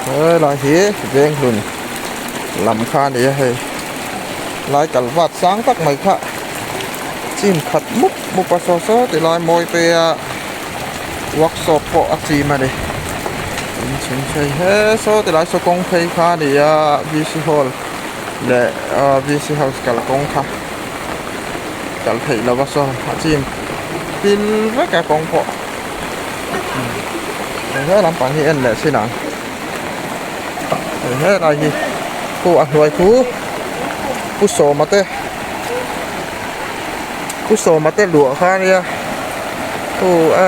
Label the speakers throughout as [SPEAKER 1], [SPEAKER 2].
[SPEAKER 1] Helai hi Venghlun lam kha a ni a hei lai kal vat sang tak mai kha chim khat mup mup a saw saw ti lai mawi te a workshop pawh a chim a ni inchhung phei he saw ti lai saw kawng phei kha a ni a V C hall leh V C house kalkawng kha kal theih lova saw a chim pil vek a kawng pawh. He lampang hi en leh chin ang he lai hi khu a hnuai khu pu sawma te pu sawma te luah kha ania khu a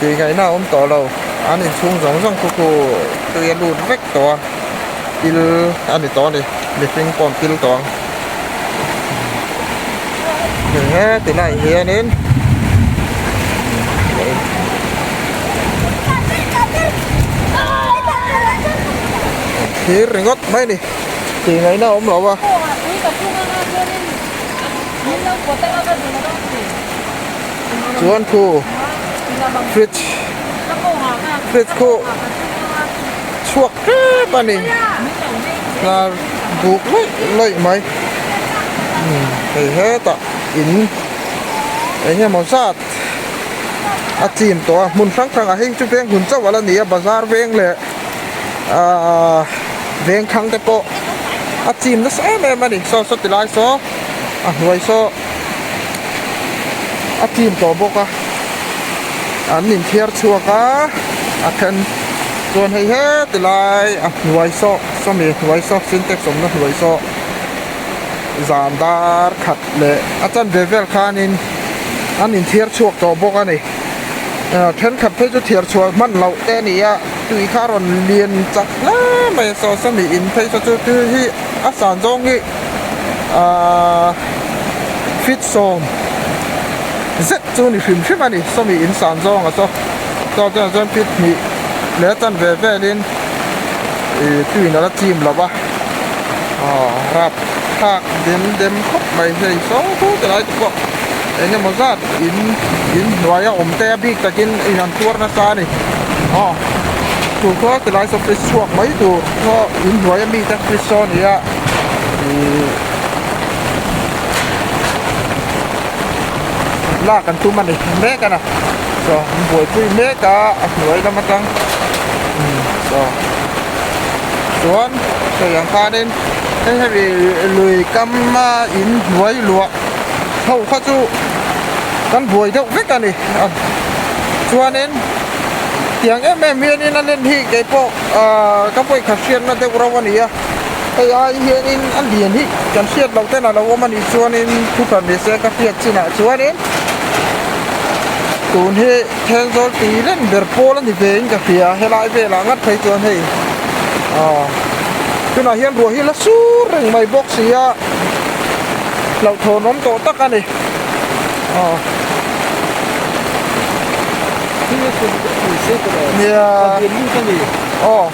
[SPEAKER 1] tih ngaihna a awm tawh lo an inchhung zawng zawng khu khu tui a lut vek tawh a pil a ni tawh a ni mihring pawh an pil tawh ang. He tilai hianin thir ringawt mai a ni tih ngaihna a awm lo a. Chuan khu fridge fridge khu chhuak tep a ni hnar buk laih laih mai hei hetah in eng emaw zat a chim tawh a hmun hrang hrang ah hei chu veng hun chauh ala ni a bazar veng leh ahh veng thlang te pawh a chim nasa em em a ni saw saw ti lai saw a hnuai saw a chim tawh bawk a an inthiar chhuak a a then chuan hei heti lai a hnuai saw sawmi hnuai saw sintex awmna hnuai saw zan dar khat leh a chanve vel khanin an inthiar chhuak tawh bawk a ni thenkhat phei chu thiar chhuah hman loh te a ni a tui kha a rawn lian chak hle mai a saw sawmi in phei saw chu tui hi a san zawng hi ahh feet sawm zet chu ni hrim hrim a ni sawmi in san zawng a saw chuan chuan chuan feet hnih leh a chanve velin ih tuiin a la chim lo va aw rap thlak dem dem khawp mai hei saw hu ti lai te pawh eng emaw zat in in hnuai a awm te a bik takin in an tuar nasa a ni aw chu khaw ti lai saw fridge chhuak mai tur khaw in hnuai ami te fridge saw a ni a ihh lak an tum a ni mek a na saw an buaipui mek a a hnuai lam atang umm saw chuan sawi ang khanin hei hemi lui kam a in hnuai luah ho kha chu kan buai deuh vek a ni chuanin tiang em em hianin a len hi keipawh ahh ka vawikhat hriatna deuh rauh a ni a hei ai hianin a lian hi kan hriat loh ten a lo awm a nih chuanin thu hran ni se ka hriat chinah chuanin tun hi Thenzawl tui reng ber pawl a ni ve in ka hria helai velah ngat phei chuan hei aw tunah hian ruah hi la sur reng mai bawk si a hlauhthawn awm tawh tak a ni aw nia aw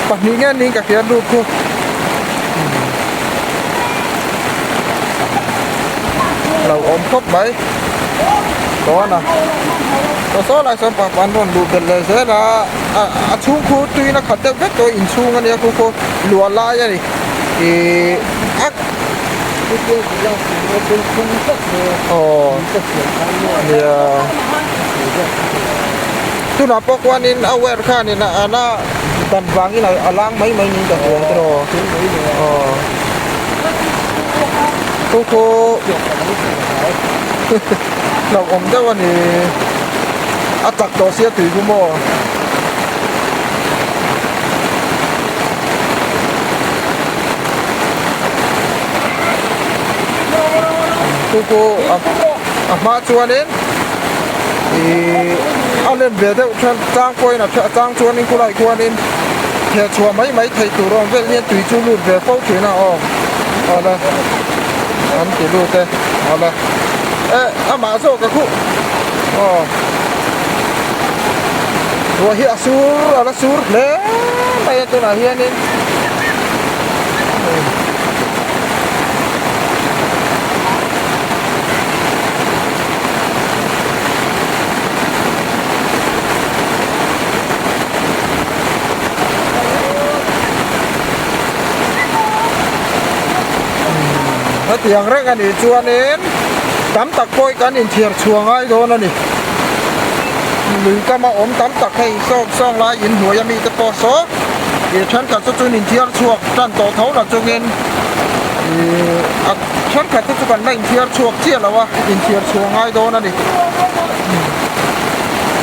[SPEAKER 1] pahnih nge niin ka hria lut khu hlauhawm khawp mai. Dawn a saw saw lai sawn pa an rawn luh belh leh zel a a chhung khu tuiin a khat deuh vek tawh a inchhung a nia khu khu luah lai a ni ihh a aw nia tunah pawh khuanin a wire khanin a la dan vangin a lang mai mai niin ka hria tiraw aw. Khu khu hlauhawm deuh a ni a chak tawh sia tui chu maw. Khu khu a hma chuanin ihh a len ve deuh than chang pawhin a chang chuanin khulai khuanin theh chhuah mai mai theih tur awm vel hian tui chu lut ve fo thin a aw awle an ti lut e awle eh amah zawk a khuh aw ruah hi a sur a la sur hle mai a tunah hianin. Hetiang reng a nih chuanin tam tak pawh hi kan inthiar chhuah ngai dawn a ni. Lui kama awm tam tak hei sawng sawng lai inhnuai ami te pawh saw ih thenkhat chu chuan inthiar chhuak tan tawh tho la chungin ih a thenkhat te chu kan la inthiar chhuak chiah lo a inthiar chhuah ngai dawn a ni.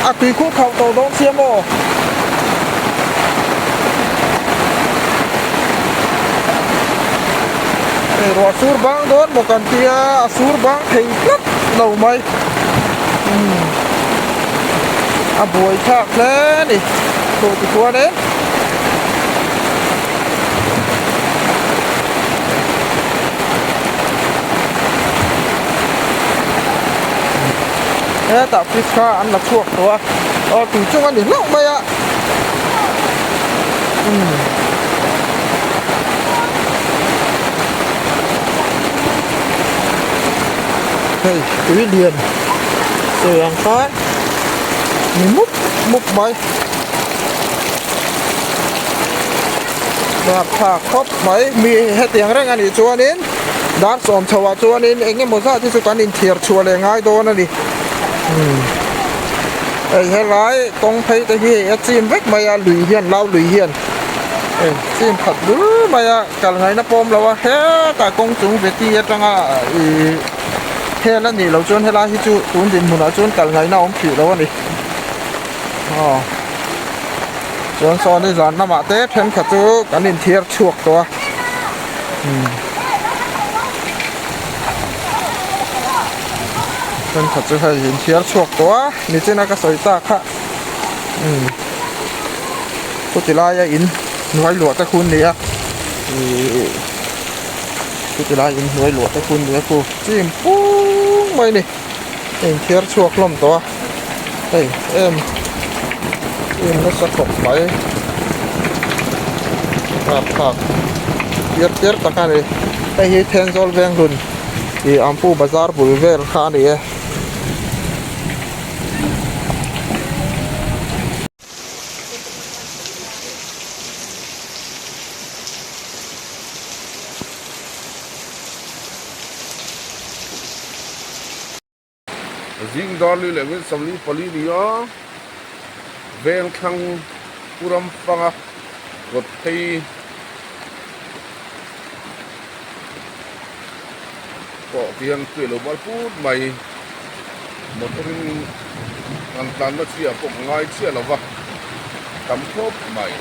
[SPEAKER 1] A tuikhuh khauh tawh dawn sia maw? Hei ruah sur bang dawn maw kan tia a sur bang thei tlat lo mai umm a buai thlak hle a ni tawh ti chuan e. Hetah fish kha an la chhuak tawh a aw tui chung a ni hlauh mai a umm hei tui lian sawi ang khan ni mup mup mai rapthlak khawp mai mi hetiang reng a nih chuanin. Dar sawm chho ah chuanin eng emaw zat hi chu kan inthiar chhuah leh ngai dawn a ni. Umm hei helai kawng phei te hi a chim vek mai a lui hian lau lui hian hei chim khat bur mai a kal ngaihna pawm lo a hetah kawng chung veti atanga ihh hel a nih loh chuan helai hi chu tun dinhmunah chuan kal ngaihna a awm hrih lo a ni. Aw chuan saw ni zan lamah te thenkhat chu kan inthiar chhuak tawh a. Thenkhat chu hei inthiar chhuak tawh a nichina ka sawi tak kha umm chuti laia in hnuai luah te khu an ni a ihh chuti lai in hnuai luah te khu an ni a khu chim pung mai a ni a inthiar chhuak hlawm tawh a hei em em nasa khawp mai rapthlak tir tir tak a ni hei hi Thenzawl Venghlun ih Ampu bazar bul vel kha a ni e.
[SPEAKER 2] Zing darli leh min 44 nia veng thlang pu ram fanga kawt phei pawh ti hian tui lo bal put mai motor in kan tlanna chi ah pawh ka ngai chiah lo va tam khawp mai.